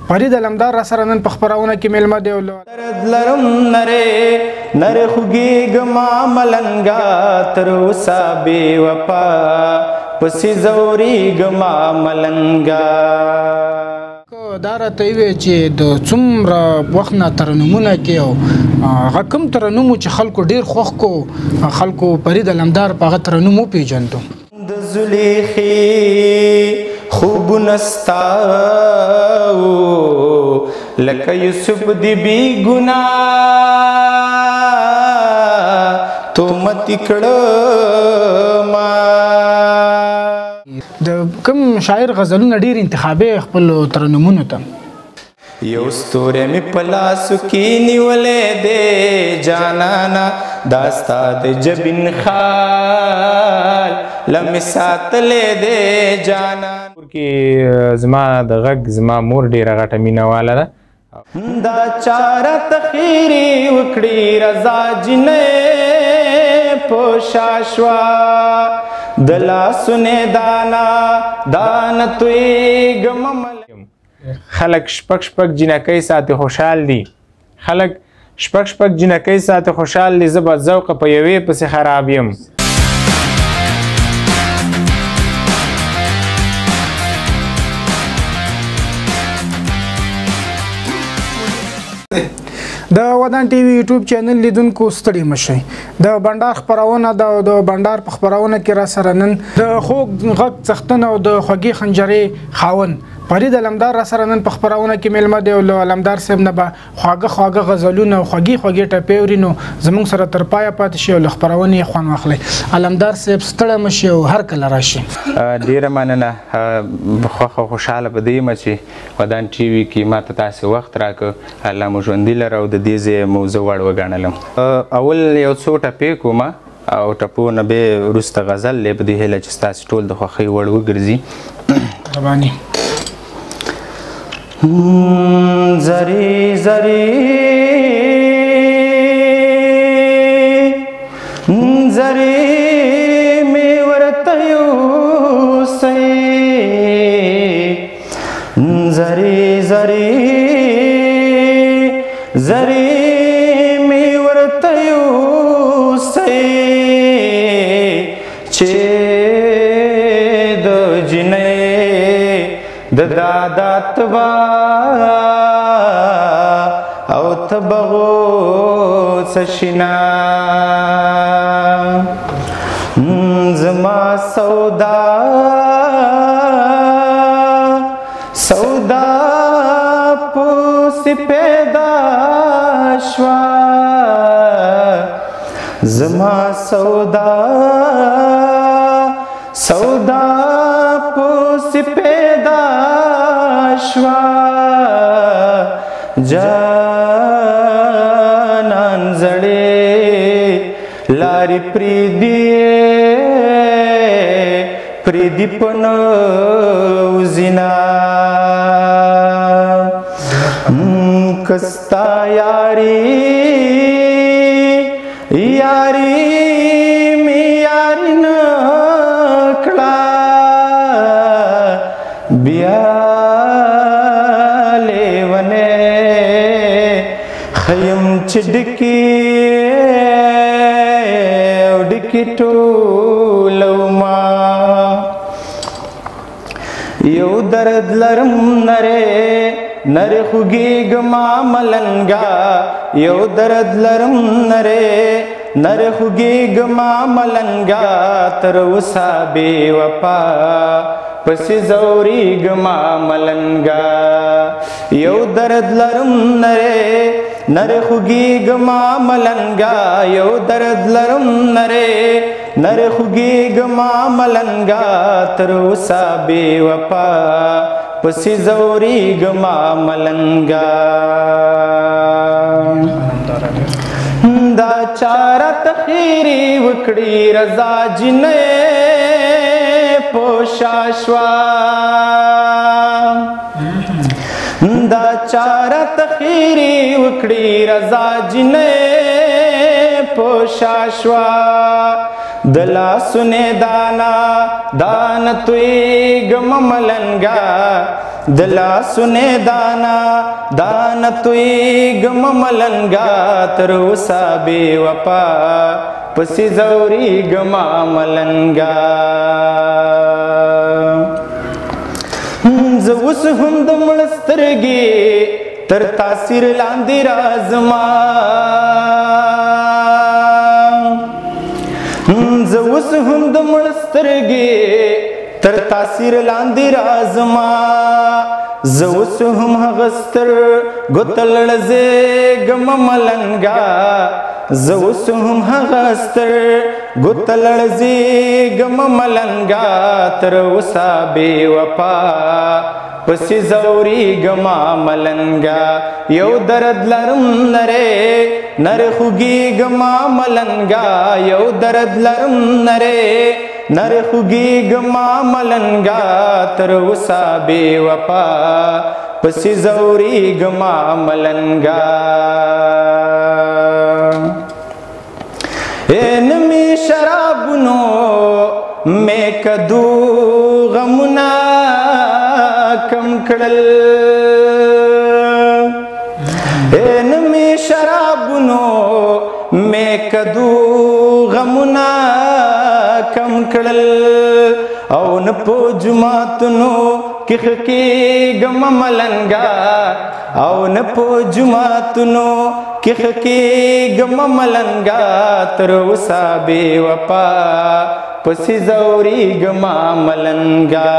فرید علمدار را سره نن په خپرونه کې مېلمه دی. درد لرم نری نری خوږېږم ملنګا، تر اوسه بې وفا پسې ځورېږم ملنګا. دا راته ووایه چې د څومره وخت نه ترنمونه کې او هغه کوم ترنم چې خلکو ډېر خوښ کو، خلکو فرید علمدار په هغه ترنم وپېژندو؟ د زلیخې خوبونه ستا لکه یوسف دی بې ګناه تهمت کړه ما. د کوم شاعر غزلونه ډېر انتخابي خپل ترنمونو ته؟ یو ستوری مې په لاسو کې نیولی دی جانانه، دا ستا د جبین خال له مې ساتلی دی جانان. کې زما د غږ زما مور ډېره غټه مینه واله ده. دا چاره تخیرې وکړي رضا جینۍ په شا شوه، د لاسونې دانا دانه تویږم. خلک شپږ شپږ جینکۍ ساتي خوشحال دي، خلک شپږ شپږ جینکۍ ساتي خوشحال دي، زه به ذوقه په یوې پسې خراب یم. د ودان ټي وي یوټیوب چینل لیدونکو ستړي مشئ. د بنډار خپرونه ده او د بنډار په خپرونه کې را سره نن د خوږ غږ څښتن او د خوږې خنجرې خاوند فرید علمدار را سره نن په خپرونه کې مېلمه دی. او له علمدار صاحب نه به خواږه خواږه غزلونه او خوږې خوږې ټپې اوري، نو زموږ سره تر پایه پاتې شي او له خپرونې یې خوند واخلئ. علمدار صاحب ستړی مه شي او هر کله راشي. ډېره مننه، خوښ او خوشحاله په دې یم چې ودان ټي وي کې ما ته تاسې وخت راکړ. الله مو ژوندي لره او د دې ځای مو زه وړ وګڼلم. اول یو څو ټپې کوم او ټپو نه بیا وروسته غزل دی، په دې هیله چې ستاسې ټول د خوښۍ وړ وګرځي. مهرباني. زری زری زری مې ورته یوسئ، زری زری زری مې ورته یوسئ، چې د جینۍ د دادا تبا او تبغو څه زما سودا سودا پسې پیدا شوه، زما سودا سودا پسې پیدا شوه، جانان زړې لارې پرېږدي پرېږدي په نه وځینه. که ستا یاري یاري مې یاري نه کړه، بیا لیونی خیم چې ډکې او ډکې ټولوما. یو درد لرم نری نری خوږېږم ملنګا، یو درد لرم نری نری خوږېږم ملنګا، تر اوسه بې وفا پسې ځورېږم ملنګا. یو درد لرم نری نری خوږېږم ملنګا، یو درد لرم نری نری خوږېږم ملنګا، تر اوسه بې وفا پسې ځورېږم ملنګا. دا چاره تخیرې وکړي رضا جینۍ په شا شوه، دا چاره تخیرې وکړي رضا جینۍ په شا شوه، د لاسونې دانا دانه تویږم ملنګا، د لاسونې دانا دانا تویږم ملنګا، تر اوسه بې وفا پسې ځورېږم ملنګا. زه اوس هم د مړه سترګې تر تاثیر لاندې راځمه، زه اوس هم د مړه سترګې تر تاثیر لاندې راځمه، زه اوس هم هغه سترګو ته لړزېږم ملنګا، زه اوس هم هغه سترګو ته لړزېږم ملنګا، تر اوسه بې وفا پسې ځورېږم ملنګا. یو درد لرم نری نری خوږېږم ملنګا، یو درد لرم نری نری خوږېږم ملنګا، تر اوسه بې وفا پسې ځورېږم ملنګا. نه مې شرابونو مې کدو غمونه کم کړل، نه مې شرابونو مې کدو غمونه کم کړل، او نه په جوماتونو کې ښه کېږم ملنګا، او نه په جوماتونو کې ښه کېږم ملنګا، تر اوسه بې وفا پسې ځورېږم ملنګا.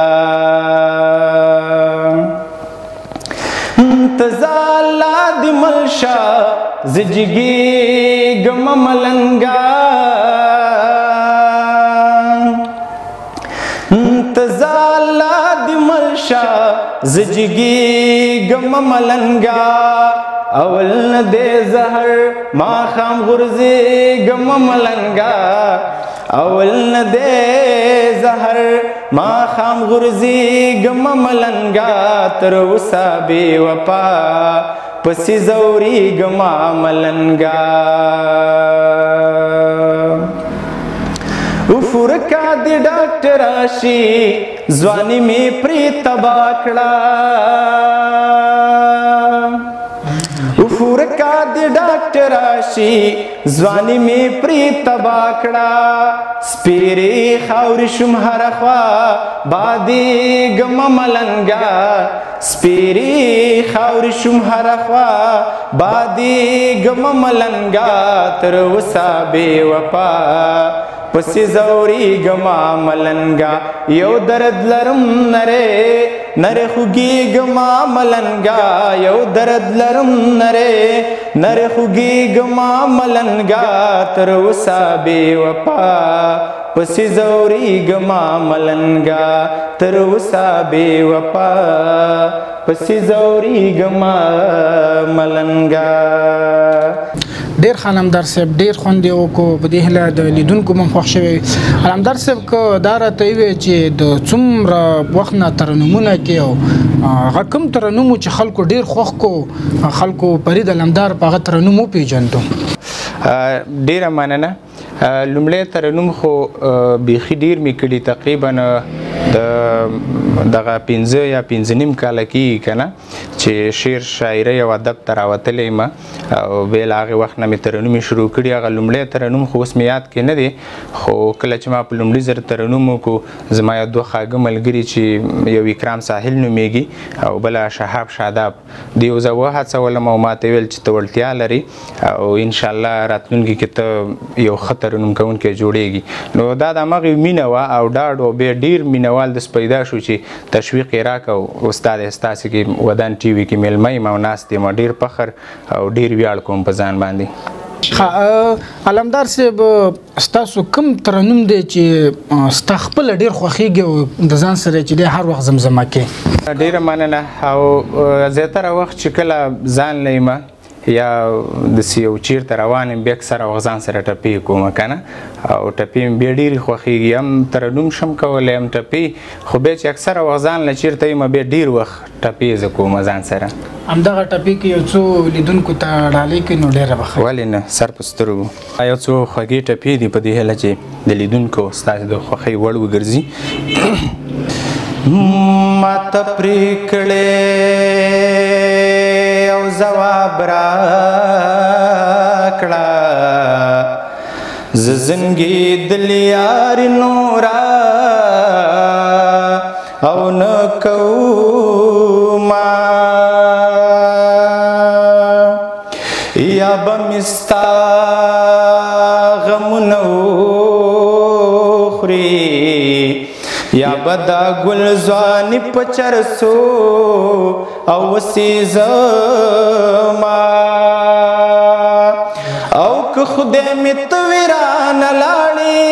ته ځه الله دې مل شه زه جګېږم ملنګا، ته ځه الله دې مل شه زه جګېږم ملنګا، اول نه دی زهر ماښام غورځېږم ملنګا، اول نه دی زهر ماښام غورځېږم ملنګا، تر اوسه بې وفا پسې ځورېږم ملنګا. ورکه دې ډاکټر راشي ځواني مې پرې تباه کړه، ورکه دې ډاکټر راشي ځواني مې پرې تباه کړه، سپېرې خاورې شوم هره خوا بادېږم ملنګا، سپېرې خاورې شوم هره خوا بادېږم ملنګا، تر اوسه بې وفا پسې ځورېږم ملنګا. یو درد لرم نری نری خوږېږم ملنګا، یو درد لرم نری نری خوږېږم ملنګا، تر اوسه بې وفا پسې ځورېږم ملنګا، تر اوسه بې وفا پسې ځورېږم ملنګا. ډیر ښه علمدار صاحب، ډیر خوند یې وکړو، په دې هیله د لیدونکو به هم خوښ شوی وي. علمدار صاحب که دا راته ووایې چې د څومره وخت نه ترنمونه کې او هغه کوم ترنم و چې خلکو ډیر خوښ کو، خلکو فرید علمدار په هغه ترنم وپېژندو؟ ډېره مننه. لومړی ترنم خو بیخي ډیر مې کړي، تقریبا د دغه 5 یا 5.5 کاله کېږي که نه چې شعر شاعرۍ او ادب ته راوتلی یم، او بیا له هغې وخت نه مې ترنمې شروع کړي. هغه لومړی ترنم خو اوس مې یاد کې نه دی، خو کله چې ما په لومړي ځل ترنم وکړو، زما یو دوه خواږه ملګري چې یو اکرام ساحل نومېږي او بله شهاب شاداب، دوی زه وهڅولم او ما ته ویل چې ته وړتیا لرې او انشاءالله راتلونکي کې ته یو ښه ترنم کوونکی جوړېږي. نو دا د هماغې مینه وه او ډاډ و، بیا ډېر مینهوال داسې پیدا شو چې تشویق یې راکړ. استاد ستاسې کې ودان ټي وي کې مېلمه یم او ناست یم، ډېر فخر او ډېر ویاړ کوم په ځان باندې. ښه علمدار صاحب، ستاسو کوم ترنم دی چې ستا خپله ډېر خوښېږي او د ځان سره چې دی هر وخت زمزمه کې؟ ډېره مننه. او زیاتره وخت چې کله ځان له یم یا داسې یو چېرته روان یم، بیا اکثره وخت ځان سره ټپې کوم که نه، او ټپې مې بیا ډېرې خوښېږي، هم ترنم شم کولی هم ټپې، خو بیا چې اکثره وخت ځان له چېرته یم بیا ډېر وخت ټپې زه کوم ځان سره. همدغه ټپې کې یو څو لیدونکو ته ډالۍ کړئ نو ډېره به ښه وي. ولې نه، سر په سترګو. یو څو خوږې ټپې دي په دې هیله چې د لیدونکو ستاسې د خوښۍ وړ وګرځي. ما ته پرې کړې او ځواب راکړه، زه زنګېدلې یاري نوره او نه کومه. یا به مې ستا غمونه وخوري، یا به دا ګل ځواني په چرسو او وسیزما. او که خدای مې ته ویرانه لاړې،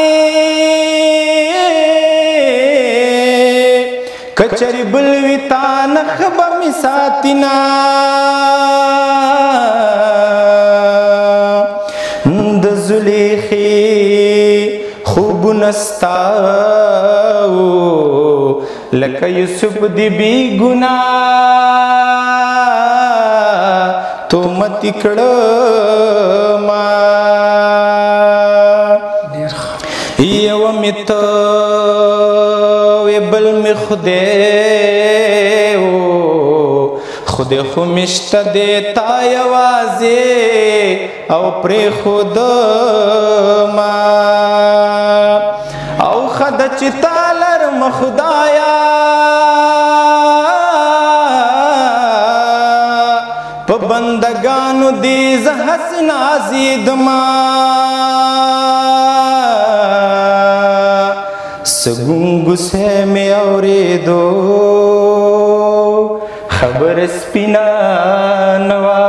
که چېرې بل وي تا نه ښه به مې ساتینه. د زلیخې خوبونه ستا وو، لکه یوسف دې بې ګناه تهمت کړمه. یوه مې ته وې بل مې خدای و، خدای خو مې شته دی تا یوازې او پرېښودمه. او ښه ده چې تا لرم خدایا، په بندګانو دې زه هسې نازېدمه. څه ګنګوسې مې اورېدو خبر سپینه نه وه،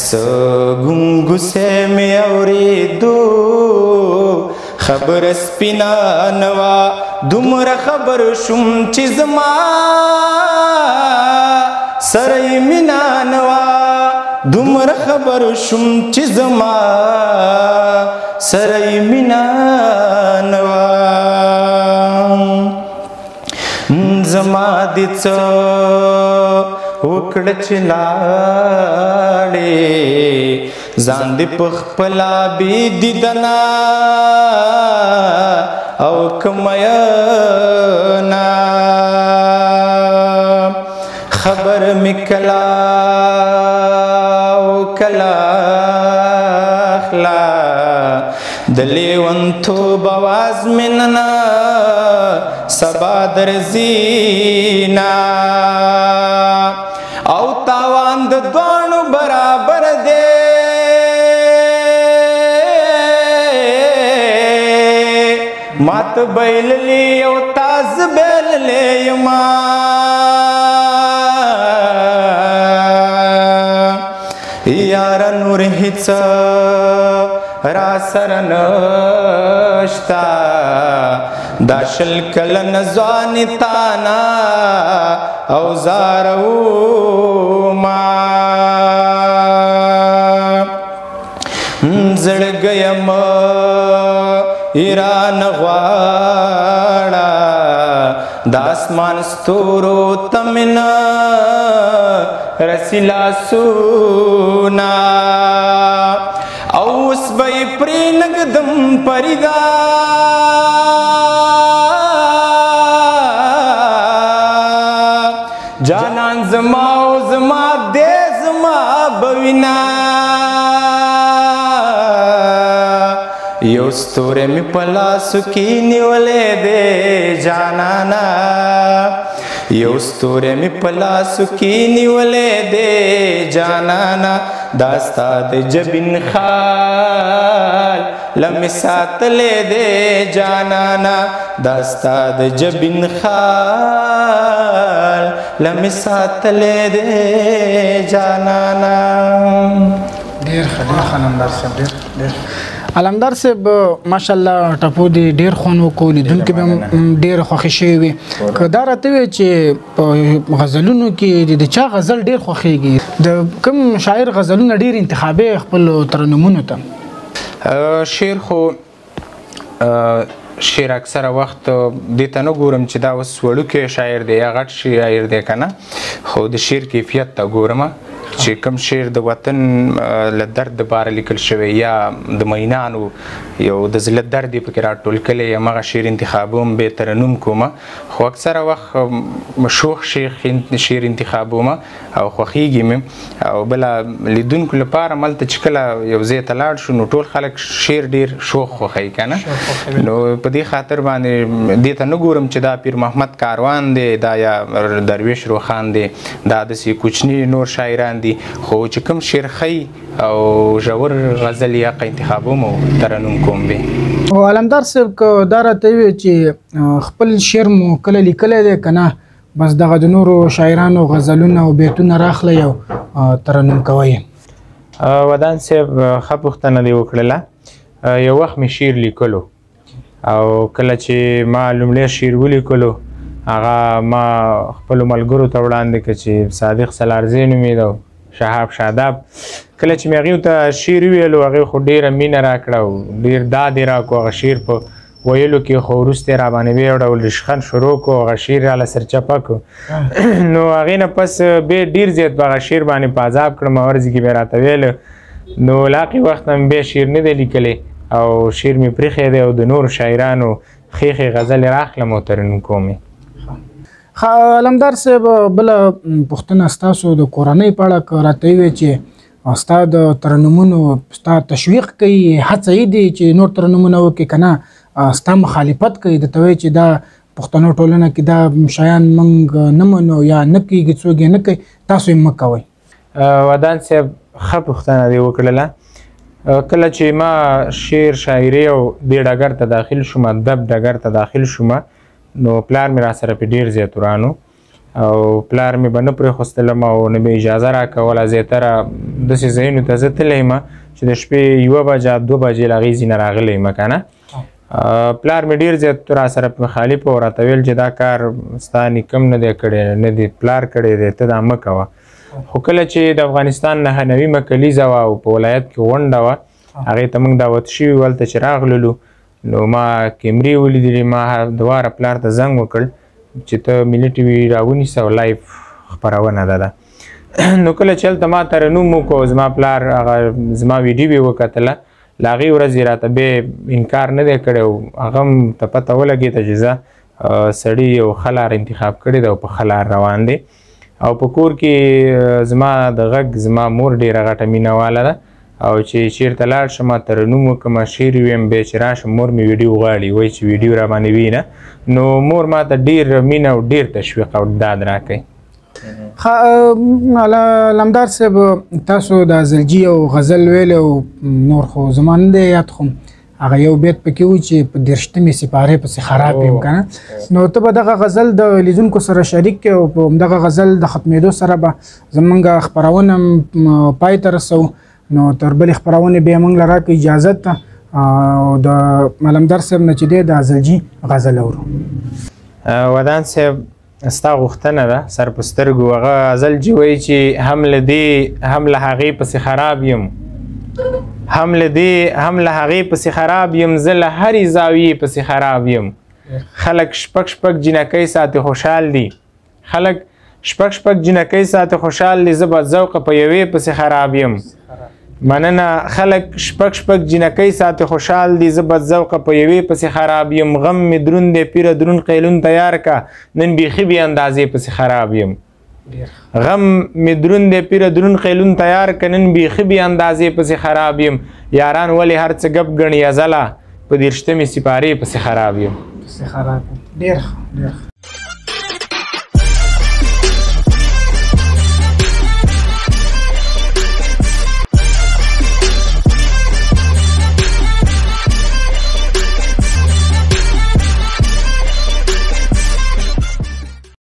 څه ګنګوسې مې اورېدو خبر سپینه نه وه. دومره خبر شوم چې زما سره یې مینه نه وه، دومره خبر شوم چې زما سره یې مینه نه وه. زما دې څه وکړه چې لاړې، ځان دې په خپله بې دیدنه او که میینه. خبر مې کله او کله اخله، د لیونتوب اواز مې نن سبا درځینه. او تاوان د دواړو برابر دی، ماته بایللی او تا زه بایللی یمه. یاره نور هیڅ را سره نشته، دا 20 کلن ځواني تا نه او ځارومه. زړګیه مه ایران غواړه، د اسمان ستورو ته مې نه رسي لاسونه. او اوس به یې پرې نه ږدم پریده، جانان زما او زما دی زما به وینه. یو ستوری مې په لاسو کې نیولی دی جانانه، یو ستوری مې په لاسو کې نیولی دی جانانه. دا ستا د جبین خال له مې ساتلی دی جانانه، دا ستا د جبین خال له مې ساتلی دی جانانه. ډېر ښه، ډېر ښه علمدار صاحب، ډېر ډېر علمدار صاحب ماشاءالله ټپو دې ډېر خوند وکړو، لیدونکي به هم ډېر خوښي شوي وي. که دا راته ووایې چې په غزلونو کې د چا غزل ډېر خوښېږي، د کوم شاعر غزلونه ډېر انتخابي خپلو ترنمونو ته؟ شعر خو شعر اکثره وخت دې ته نه ګورم چې دا اوس وړوکی شاعر دی یا غټ شاعر دی که نه، خو د شعر کیفیت ته ګورم چې کوم شعر د وطن له درد دپاره لیکل شوی یا د مینانو یو د زړه درد یې پکې راټول کړی، همغه شعر انتخابوم، بیا ترنم کوم. خو اکثره وخت شوخ شعر انتخابوم او خوښیږي مې. او بله لیدونکو لپاره ملته چې کله یو ځای ته لاړ شو نو ټول خلک شعر ډېر شوخ خوښوي که نه، نو په دې خاطر باندې دې ته نه ګورم چې دا پیر محمد کاروان دی، دا یا درویش روښان دی، دا داسې کوچني نور شاعران دي، خو چې کوم شعر ښیي او ژور غزل یې هغه انتخابوم او ترنم کوم به. او علمدار صاحب که دا راته ووایې چې خپل شعر مو کله لیکلی دی که نه، بس دغه د نورو شاعرانو غزلونه او بیتونه راخلی او ترنم کوئ؟ ودان صاحب ښه پوښتنه دې وکړله. یو وخت مې شعر لیکلو او کله چې ما لومړی شعر ولیکلو هغه ما خپلو ملګرو ته وړاندې کړ چې صادق سلارزی نومېده او شهاب شاداب. کله چې مې هغوی ته شعر وویلو هغوی خو ډېره مینه راکړه او ډېر داد یې راکړو هغه شعر په ویلو کې، خو وروسته یې راباندې بیا یو ډول ریشخند شروع کړو، هغه شعر راله سرچپه کړو. نو هغې نه پس بیا ډېر زیات په هغه شعر باندې په عذاب کړم، هر ځای کې به یې راته ویل. نو له هغې وخت نه مې بیا شعر نه دی لیکلی او شعر مې پرېښی دی او د نورو شاعرانو ښې ښې غزلې راخلم او ترنم کوم یې. ښه علمدار صاحب، بله پوښتنه ستاسو د کورنۍ په اړه که راته ووایې چې ستا د ترنمونو ستا تشویق کوي، هڅه یې دی چې نور ترنمونه وکړي که نه ستا مخالفت کوي، درته وایي چې دا پښتنو ټولنه کې دا شیان موږ نه منو یا نه کېږي، څوک یې نه کوي، تاسو یې مه کوئ؟ ودان صاحب ښه پوښتنه دې وکړله. کله چې ما شعر شاعري او دې ډګر ته داخل شوم، ادب ډګر ته داخل شوم، نو پلار مې راسره پې ډېر زیات وران او پلار مې به نه پرېښوستلم او نه به اجازه راکوله. زیاتره داسې ځایونو ته زه تللی یم چې د شپې 1 بجه 2 بجې له هغې ځای نه راغلی یم که نه. پلار مې ډېر زیات راسره مخالف او راته ویل چې دا کار ستا نیکه هم نه دی کړی، نه دی پلار کړی دی، ته دا مه کوه. خو کله چې د افغانستان 99مه کلیزه وه او په ولایت کې غونډه وه، هغې ته موږ دعوت شوي وو، هلته چې راغللو نو ما کیمرې ولیدلې، ما دواره پلار ته زنګ وکړ چې ته ملي ټي وي راونیسه او live خپرونه ده. نو کله چې هلته ما ترنم وکړو، زما پلار هغه زما ویډیو یې وکتله، له هغې ورځې راته بیا انکار نه دی کړی او هغه هم ته پته ولګېده چې زه سړي یو ښه لار انتخاب کړې ده او په ښه لار روان دی. او په کور کې زما د غږ زما مور ډېره غټه مینه واله ده او چې چېرته لاړ شم ترنم وکړم، شعر ویم، بیا چې راشم مور مې ویډیو غواړي، وایي چې ویډیو راباندې وینه. نو مور ما ته ډېر مینه او ډېر تشویق او داد راکوي. ښه علمدار صاحب، تاسو د ازلجي او غزل ویلی او نور خو زما نه دی یاد، خو هغه یو بیت پکې و چې په 30مې سپارې پسې خراب یم که نه، نو ته به دغه غزل د لیدونکو سره شریک کړې او په همدغه غزل د ختمېدو سره به زمونږ خپرونه پای ته رسوو. نو تر بلې خپرونې بیا موږ له راکړه اجازت ته او د علمدار صاحب نه چې دی د ازلجي غزل اورو. ودان صاحب ستا غوښتنه ده سر په سترګو. هغه غزل چې وایي چې هم له دې هم له هغې پسې خراب یم، هم له دې هم له هغې پسې خراب یم، زه له هرې زاویې پسې خراب یم. خلک شپږ شپږ جینکۍ ساتي خوشحال دي، خلک شپږ شپږ جینکۍ ساتي خوشحال دي، زه بدذوقه په یوې پسې خراب یم. مننه. خلک شپږ شپږ جینکۍ ساتي خوشحال دي، زه بدذوقه په یوې پسې خراب یم. غم مې درون دی پیره درون قیلون تیار کا، نن بیخي بې اندازې پسې خراب یم. غم مې درون دی پیره درون قیلون تیار که، نن بیخي بې اندازې پسې خراب یم. یاران ولې هر څه ګپ ګڼي ازله، په 30مې سپارې پسې خراب یم. پسې خراب یم. ډېر ښه، ډېر ښه.